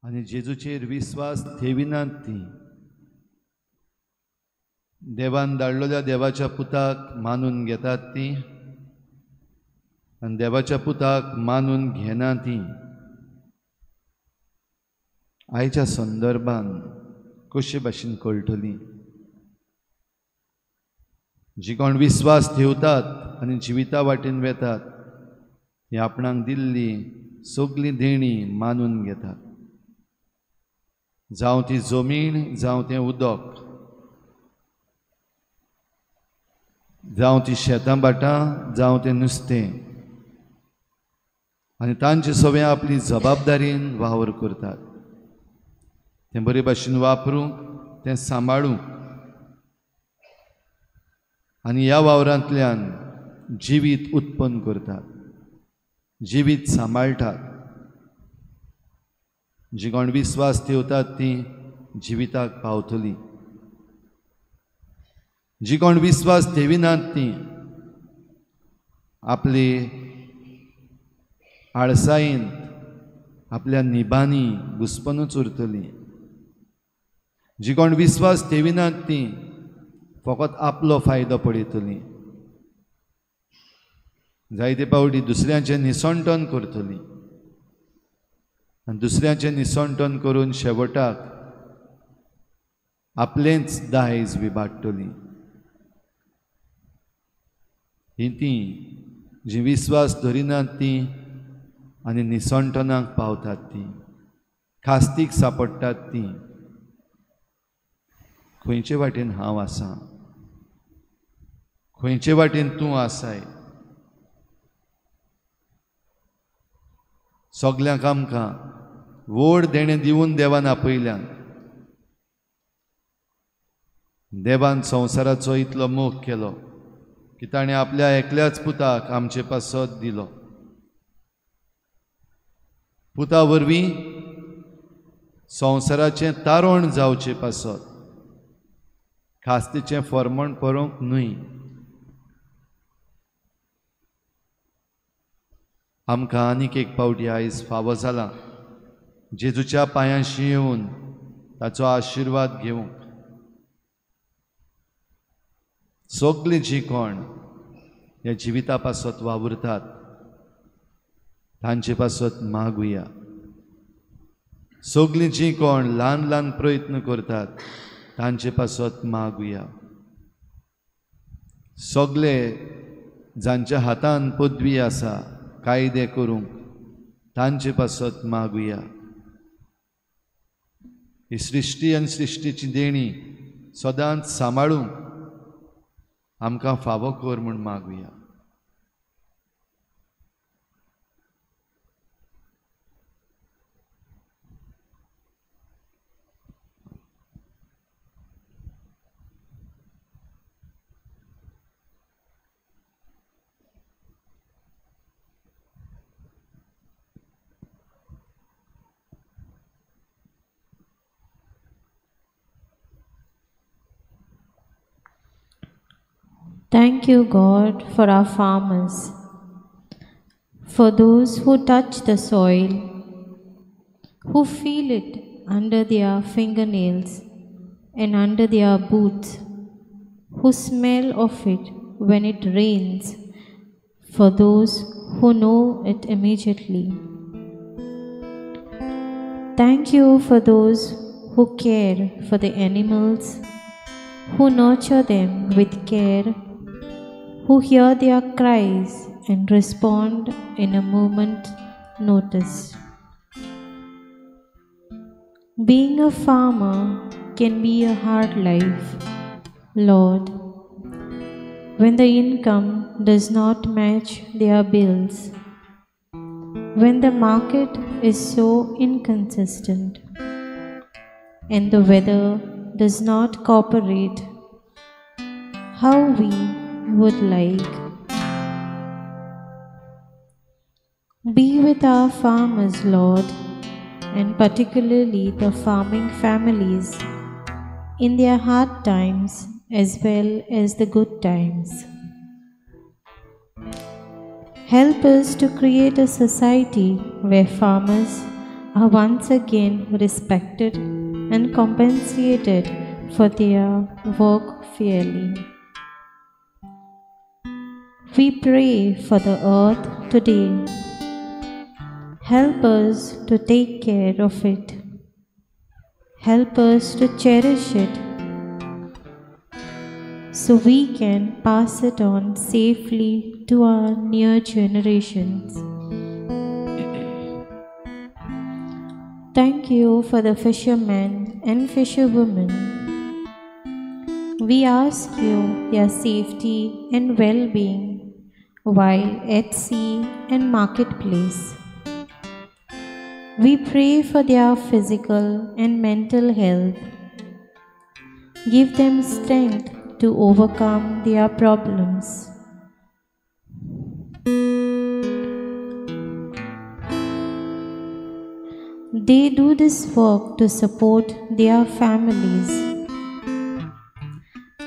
आनी जेजूचेर विस्वास ठेविनात ती देवान धाडलेल्या देवाच्या पुताक मानून घेतात ती आनी देवाच्या पुताक मानून घेना ती। आयच्या संदर्भान कशे भाशेन कळटली? जी कोण विस्वास ठेवतात आनी जिविता वाटेन वेतात ही आपणाक दिल्ली सगळी देणी मानून घेतात। जावं ती जमीन, जावं तें उदक, जावं ती शेतां भाटां, जावं तें नुस्तें, आनी तांचे सगळें आपली जबाबदारीन वावर करतात। तें बरे भाशेन वापरूंक, तें सांबाळूंक आनी ह्या वावरांतल्यान जिवीत उत्पन्न करतात, जिवीत सांबाळटात। जी कोण विस्वास ठेवतात ती जिविताक पावतली, जी कोण विस्वास ठेविनात ती आपली आळसायेंत, आपल्या निबांनी घुस्पनूच उरतली। जी कोण विस्वास ठेविनात ती फकत आपलो फायदो पळयतली। जायते पावटी दुसऱ्यांचें निसणटन करतलीं आनी दुसऱ्यांचें निसणटन करून शेवटाक आपलेंच दायज विभाडटलीं. ही तीं जी विस्वास धरिनात तीं आनी निसणटनाक पावतात तीं, खास्तीक सापडटात तीं. खंयचे वाटेन हांव आसा, खंयचे वाटेन तूं आसाय? सगल्यांक आमकां व्हड देणें दिवन देवान आपयल्यान. देवान संवसाराचो इतलो मोग केलो की ताणें आपल्या एकल्याच पुताक आमचे पासत दिलो. पुता वरवीं संवसाराचें तारण जावचे पासत, खास्तीचें फॉर्मण परोवंक न्हय. आमकां आनीक एक पावटी आयज फावो जाला जेजूच्या पांयांशी येवन ताचो आशिर्वाद घेवंक. सगळीं जीं कोण ह्या जिविता पासत वावुरतात तांचे पासत मागुया. सगळीं जीं कोण ल्हान ल्हान प्रयत्न करतात तांचे पासत मागुया. सगळे जांच्या हातान पदवी आसा कायदे करूंक तांचे पासत मागुया. ही सृश्टी आनी सृश्टीची देणी सदांच सांबाळूंक आमकां फावो कर म्हूण मागुया. Thank you, God, for our farmers, for those who touch the soil, who feel it under their fingernails and under their boots, who smell of it when it rains, for those who know it immediately. Thank you for those who care for the animals, who nurture them with care, who hear their cries and respond in a moment's notice. Being a farmer can be a hard life, Lord, when the income does not match their bills, when the market is so inconsistent and the weather does not cooperate how we would like. Be with our farmers, Lord, and particularly the farming families in their hard times as well as the good times. Help us to create a society where farmers are once again respected and compensated for their work fairly. We pray for the earth today. Help us to take care of it. Help us to cherish it so we can pass it on safely to our near generations. Thank you for the fishermen and fisherwomen. We ask you their safety and well-being while at sea and marketplace. We pray for their physical and mental health. Give them strength to overcome their problems. They do this work to support their families.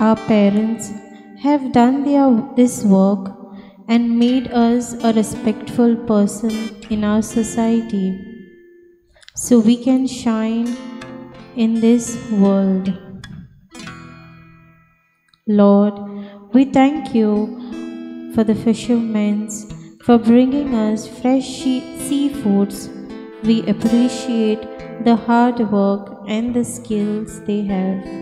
Our parents have done this work and made us a respectful person in our society, so we can shine in this world. Lord, we thank you for the fishermen for bringing us fresh seafoods. We appreciate the hard work and the skills they have.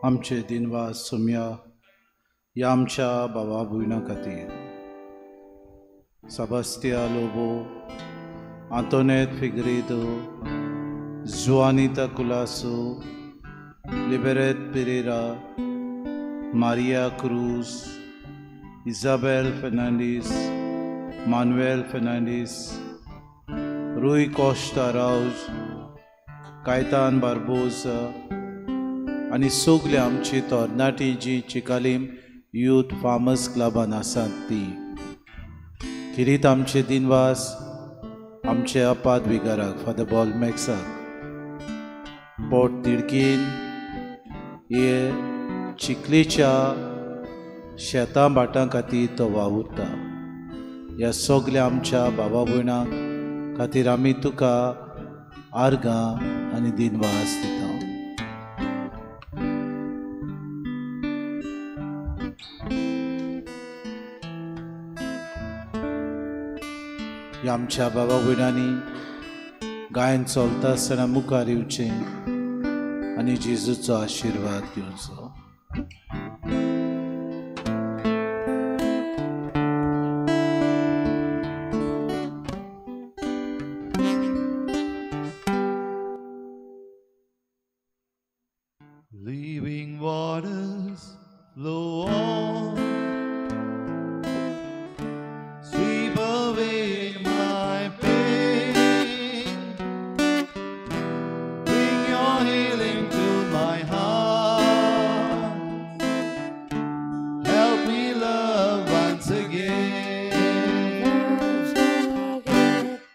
आमचे दिनवास सोम्या ह्या आमच्या बाबा भयणा खातीर Sebastiao Lobo, Antoinette Figueiredo, Juanita Colaco, Liberet Pereira, Maria Cruz, Isabel Fernandes, Manuel Fernandes, Rui Costa Rauz, Caitan Barbosa आनी सगळे आमची तरणाटी जी चिकालीम यूथ फार्मर्स क्लबान आसात ती खेरीत आमचे दिनवास आमचे अपाद विगाराक फादर बॉल मॅक्साक पोट तिडकीन हे चिखलेच्या शेतां भाटां खातीर तो वावुरता. ह्या सगल्या आमच्या बाबा भयणां खातीर आमी तुका आर्गां आनी दिनवास दिता. आमच्या बाबा भयणांनी गायन चलता आसतना मुखार येवचें आनी जेजूचो आशिर्वाद घेवचो. Living waters flow on, sweep away my pain, bring your healing to my heart, help me love once again.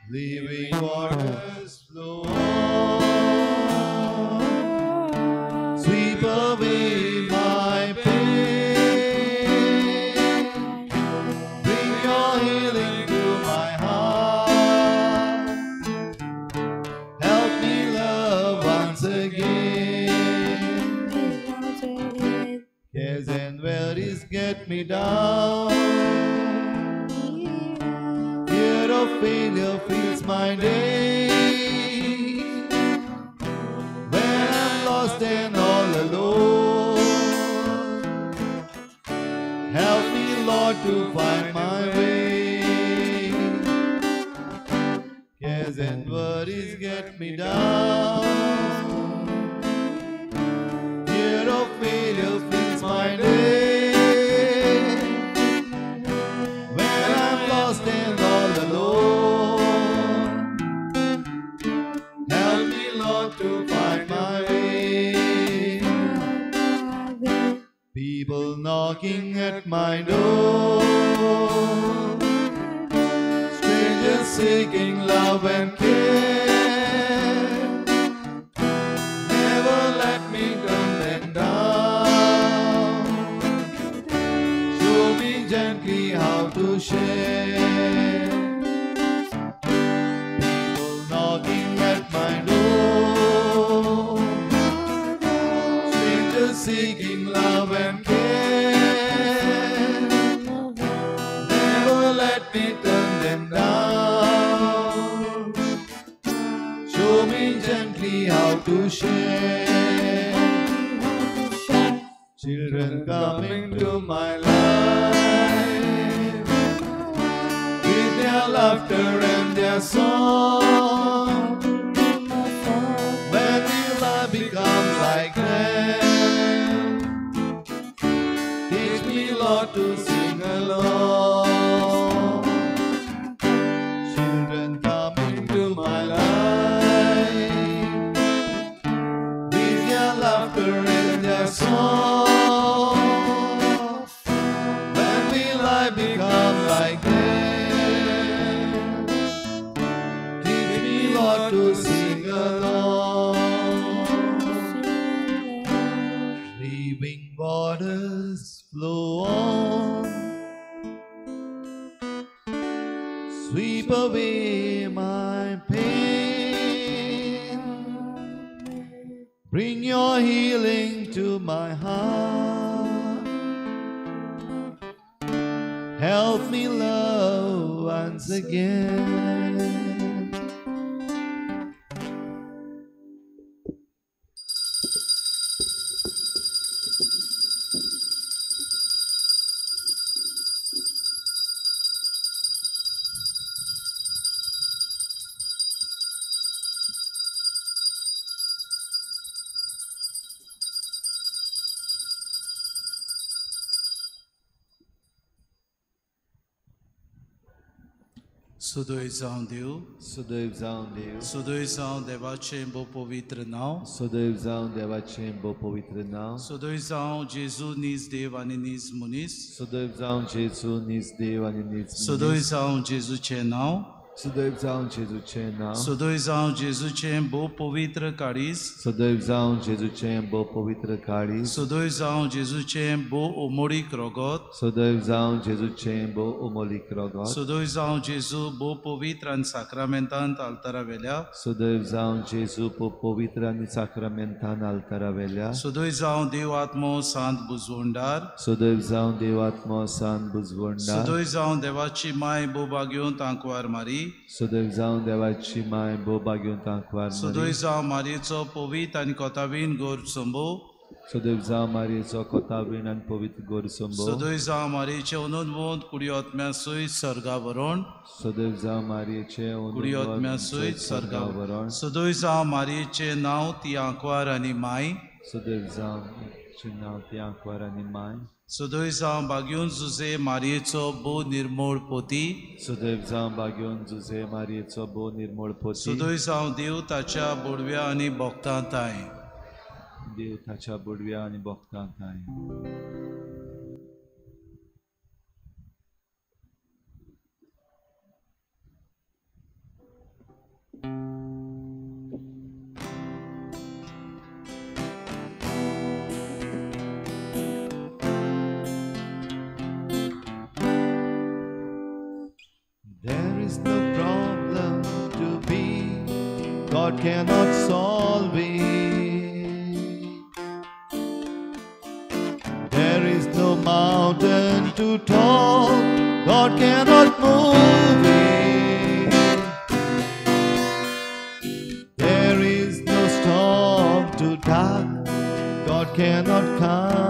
Living waters flow on, sweep away my pain, bring your healing to my heart, help me love once again. Cares and worries get me down, fear of failure fills my day. When I'm lost and all alone, help me, Lord, to find my way. Cares and worries get me down, fear of failure fills my day. When I'm lost and all alone, help me, Lord, to find my way. People knocking at my door, strangers seeking love and care, never let me turn them down. Show me gently how to share. People knocking at my door, strangers seeking love and care, never let me turn them down. Show me gently how to share. Children coming to my life with their laughter and their song, when will I become like them? Teach me, Lord, to sing along. Children come into my life with their laughter and their song. When will I become like them? Teach me, Lord, to sing along. Living waters flow on, Bring your healing to my heart. Help me love once again. सुदैव जावं देव, सुदैव जावं देव, सुदैव जावं देवाचें भोव पवित्र नांव, सुदैव जावं देवाचें भोव पवित्र नांव, सुदैव जावं जेजू नीज देव आनी नीज मनीस, सुदैव जावं जेजू नीज देव आनी नीज मनीस, सुदैव जावं जेजूचें नांव, सुदैव जावं जेजूचें नांव, सुदैव जावं जेजूचें भोव पवित्र काळीज, सुदैव जावं जेजूचें भोव पवित्र काळीज, सुदैव जावं जेजूचें भोव उमोळीक रगत, सुदैव जावं जेजूचें भोव उमोळीक रगत, सुदैव जावं जेजू भोव पवित्र आनी साक्रामेंतांत आल्तारा वेल्या, सुदैव जावं जेजू भोव पवित्र आनी साक्रामेंतान आल्तारा वेल्या, सुदैव जावं देव आत्मो सांत बुजवंडार, सुदैव जावं देव आत्मो सांत बुजवंडार, सुदैव जावं देवाची माय भोव भाग्योन तांकवार मारी, सुदैव जावं देवाची माय भोव भाग्योन तांकवार मारी, सुदैव जावं मारयेचो पवित्र आनी कोतावीन गोरसंबो, सुदैव जावं मारयेचो कोतावीन आनी पवित्र गोरसंबो, सुदैव जावं मारयेचें अनुद्वंत कुडयोत्म्या सयत सर्गा वरण, सुदैव जावं मारयेचें कुडयोत्म्या सयत सर्गा वरण, सुदैव जावं मारयेचें नांव ती आंकवार आनी माय, सुदैव जावं नांव ती आंकवार आनी माय, सुदैव जावं भाग्योन जुजे मारयेचो भोव निर्मोळ पोती, सुदैव जावं भाग्योन जुजे मारयेचो भोव निर्मोळ पोती, सुदैव जावं देव ताच्या बोडव्या आनी भोक्तां ताय, देव ताच्या बोडव्या आनी भोक्तां ताय. There is no problem to be, God cannot solve it. There is no mountain too tall, God cannot move it. There is no storm too dark, God cannot calm